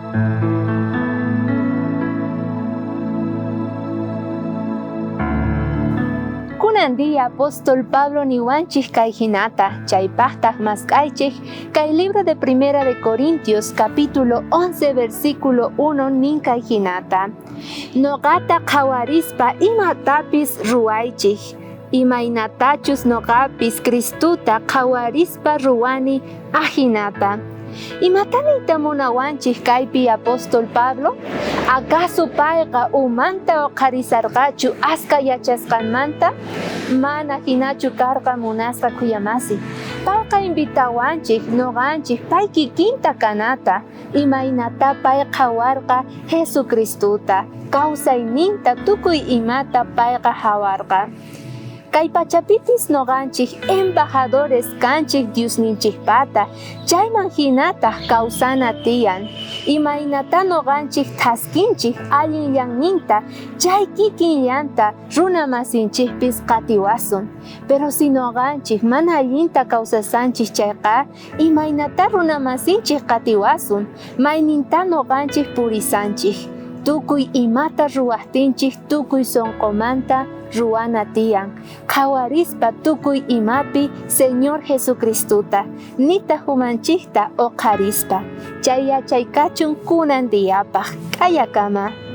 Kunan día apóstol Pablo niwanchej kay jinata, chaypajtaj mask'aychej kay libro de Primera de Corintios capítulo 11 versículo 1 nin kay jinata. Noqata qhawarispa imatapis ruwaychej, imaynatachus noqapis Cristota qhawarispa ruwani ajinata. Imata niyta munawanchej kaypi apóstol Pablo? Acaso payqa umanta oqharisarqachu aska yachasqanmanta? Mana jinachu karqa munasqa khuyamasi. Payqa invitawanchej noqanchej pay kikinta kanata, imaynatá pay qhawarqa Jesucristota, kawsayninta tukuy imata payqa qhawarqa. Kay pachapipis noqanchej embajadores kanchej Diosninchejpata, chayman jinataj kawsana tiyan. Imaynatá noqanchej thaskinchej allin llanninta, chay kikinllanta runa masinchejpis qatiwasun. Pero si noqanchej mana allinta kawsasanchej chayqa, imaynatá runa masinchej qatiwasun, maynintá noqanchej purisanchej. Tukuy imata ruwajtinchej tukuy sonqomanta ruwana tiyan, qhawarispa tukuy imapi Señor Jesucristota, nitaj umanchejta oqharispa. Chay yachay kachun kunan diapaj. K'ayakama.